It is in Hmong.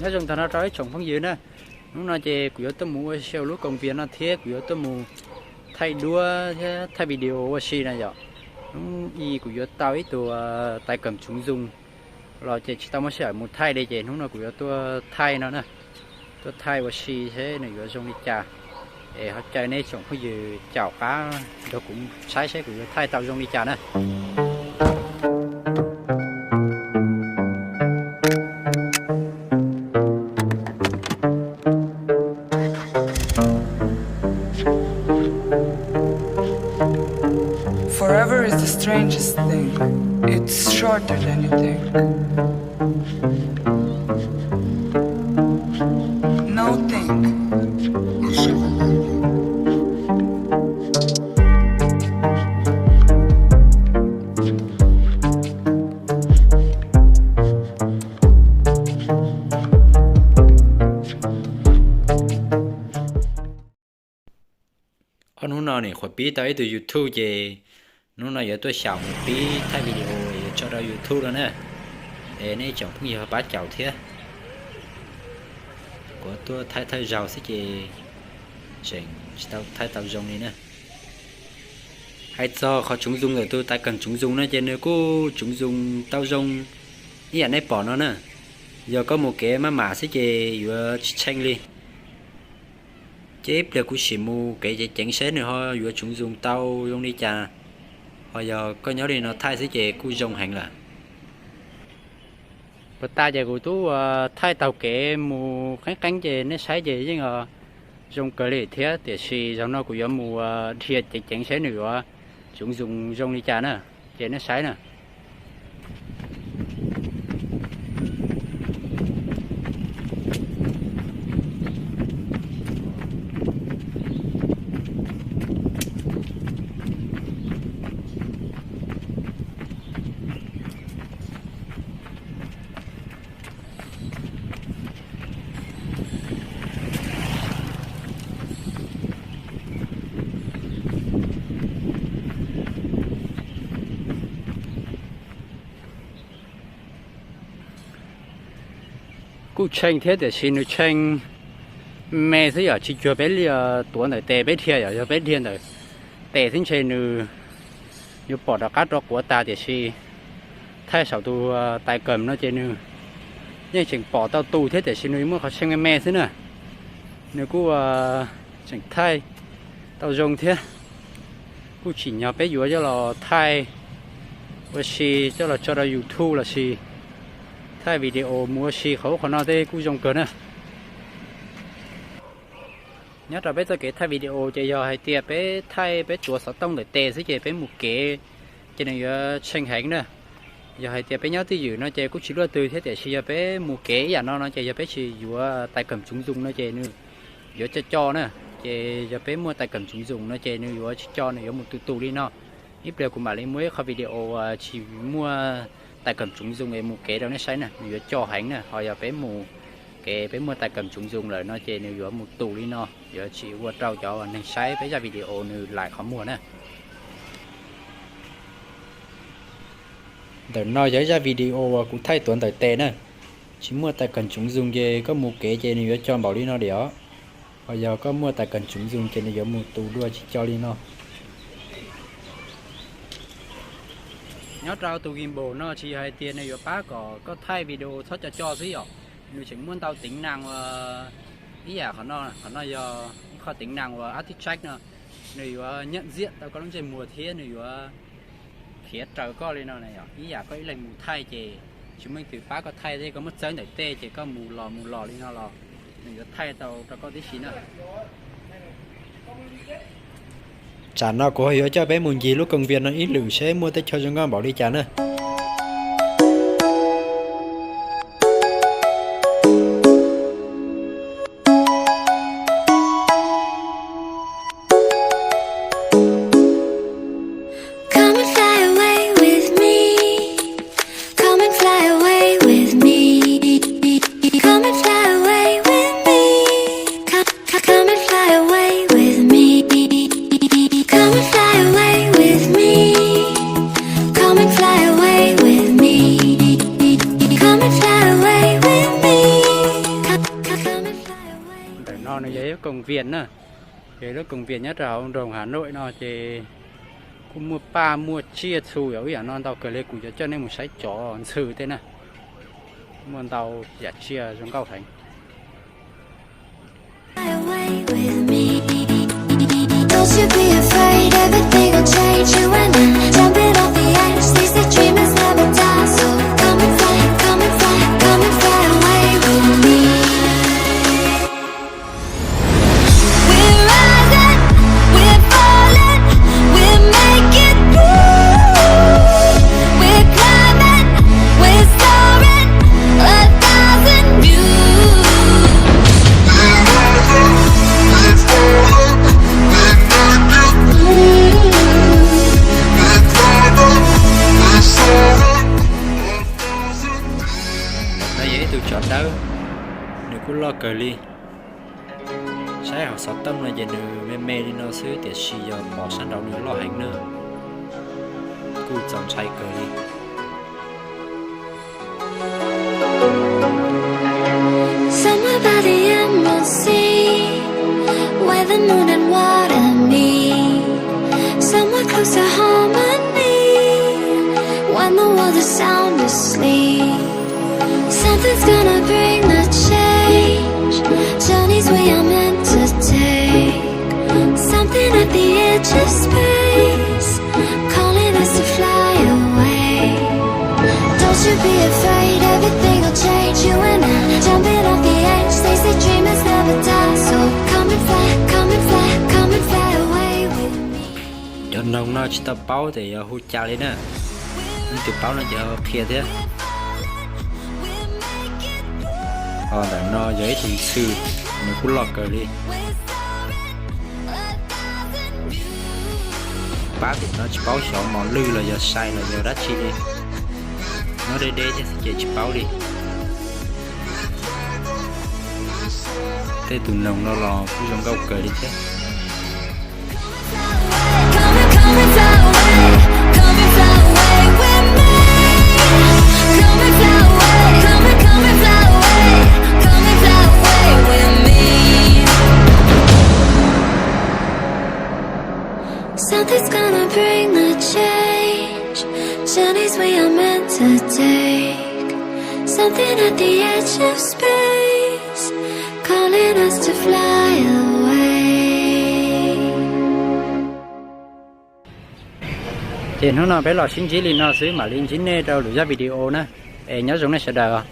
Nyob zoo tag nrho rau ib tsoom phooj ywg na. Hnub no ces kuv yuav tuaj mus ua si lub koom vias no thiab kuv yuav tuaj mus thaij duab thiab thaij video ua si na yom. Hnub i kuv yuav tau ib tug tais kam tsoov zoo los ces tsis tau muaj sij hawm mus thaij li ces hnub no kuv yuav tuaj thaij no na. Tuaj thaij ua si seb nws yuav zoo li cas. Es ho caw nej tsoom phooj ywg caum qab nrog kuv saib seb kuv yuav thaij tau zoo li cas na. Forever is the strangest thing. It's shorter than you think. No think. Ob hnub no nim qhuav pib tau ib tug YouTube ces hnub no yuav tuaj xyaum mus pib thaij video yuav tso rau YouTube no na. Es nej tsoom phooj ywg pab caum thiab. Kuv tuaj thaij thawj zaug xwb ces tseem tsis tau thaij tau zoo li na. Hais txog qhov tsoov zoo ntawm tus tais kam tsoov zoo no ces nws kuj tsoov zoo tau zoo ib yam nej pom no na. Yog koj mus kev maj mam xwb ces yuav tsis tshee li. Ces ib pliag kuv sim mus kev ceev ceev seb nws ho yuav tsoov zoo tau zoo li cas. Ho yog koj nyob li no thaij xwb ces kuj zoo heev lawm. Puas tas ces kuv twb thaij taug kev mus qeeb qeeb ces nej saib ces yeej zoo kawg li thiab, tiam sis zaum no kuv yuav mus dhia ceev ceev seb nws yuav tsoov zoo zoo li cas na. Ces nej saib na. Kuj tshee thiab tiam sis nws tshee me xwb yom, tsis cuag peb tuav ntawm tes peb dhia yom, yog peb dhia ntawm tes xwb ntshe nws yuav pom rov qab rov quav tas, tiam sis thaij saum tus tais kam no ces nws yeej tseem pom tau tus thiab tiam sis nws muaj qhov tshee me me xwb na. Nws kuj tseem thaij tau zoo thiab. Kuj tsim nyog peb yuav coj los thaij ua si coj los tso rau YouTube los sis thaij video mus ua si qhov ub qhov no tej kuj zoo kawg na. Nyob rau peb txoj kev thaij video ces yog hais tias peb thaij peb tuav xov tooj ntawm tes xwb ces peb mus kev ces nws yuav tshee heev na. Yog hais tias peb nyob twj ywm no ces kuj tsis luaj twg thiab tiam sis yog peb mus kev ib yam no no ces yog peb tsis yuav tais kam tsoov zoo no ces nws yuav co co na. Ces yog peb muaj tais kam tsoov zoo no ces nws yuav tsis co, nws yuav mus tus tus li no. Ib pliag kuv mam li muaj ib qho video tsis muaj tais kam tsoov zoo es mus kev rau nej saib na, nws yuav co heev na. Ho yog peb mus kev peb muaj tais kam tsoov zoo lawm no ces nws yuav mus tus li no, yuav tsis ua rau cov neeg saib peb zaj video nws laim qhov muag na. Ntawm no yog ib zaj video uas kuv thaij tuav ntawm tes na. Tsis muaj tais kam tsoov zoo ces koj mus kev ces nws yuav co npaum li no li os. Ho yog koj muaj tais kam tsoov zoo ces nws yuav mus tus dua tsis co li no. Nyob rau tus gimbal no tsis yog hais tias nws yuav pab kom koj thaij video txhob co co xwb yom, nws tseem muaj ntau tính năng uas ib yam qhov no, qhov no yog ib qho tính năng uas Arctic Track no, nws yuav nhận diện tau koj lub ntsej muag thiab nws yuav khiav raws koj li no na yom. Ib yam koj ib leeg mus thaij ces tsis muaj leej twg pab koj thaij thiab, koj muab txawb ntawm tej ces koj mus los mus los li no los nws yuav thaij tau rau koj tib si na. Tsam no kuv ho yuav coj peb mus ncig lub koom vias no ib lwm seb muaj teb chaws zoo nkauj npaum li cas na. Come and fly away with me. Come and fly away with me. Come and fly away with me. Come, come, come and fly away with me. Come and fly away with me. Come and fly away. Vias na. Ces lub koom Vias nyob rau hauv nroog Hav Nauj no ces kuj muaj paj muaj tsiaj txhu yam ub yam no ntau kawg li, kuv yuav coj nej mus saib cov ntxhw tej na. Muaj ntau yam tsiaj zoo nkauj heev. Don't you be afraid, everything will change. You and I, jumping off the edge. They say dreamers never die, so come and fly, come and fly, come and fly away with me. We're rising, we're falling, we're making moves. We're climbing, we're soaring, a thousand views. No yog ib tug tsov dawb, nws kuj loj kawg li. Saib hauv xov tooj no ces nws me me li no xwb, tiam sis yog pom sab nraud nws loj heev na, kuj txaus ntshai kawg li. Somewhere by the emerald sea, where the moon and water meet. Somewhere close to harmony, when the world is sound asleep. Something's gonna bring the change, journeys we are meant to take. Something at the edge of space, calling us to fly away. Don't you be afraid, everything will change. You and I, jumping off the edge. They say dreamers never die, so come and fly, come and fly, come and fly away with me. Cov noog no tsis tau paub tias yog hu cas li na. Leej twg paub no ces qhia thiab. Ho ntawm no yog ib tug ntxhw, nws kuj loj kawg li. Pab tim no tsis paub xyov mos lwj los yog sai los yog dab tsi li. Nyob deb deb thiab ces tsis paub li. Tej tus noog no los kuj zoo nkauj kawg li thiab. Something's gonna bring the change. Journeys we are meant to take. Something at the edge of space, calling us to fly away. Ces hnub no peb los sib ntsib li no xwb, mam li ntsib nej rau lwm zaj video na. Es nyob zoo nej sawv daws.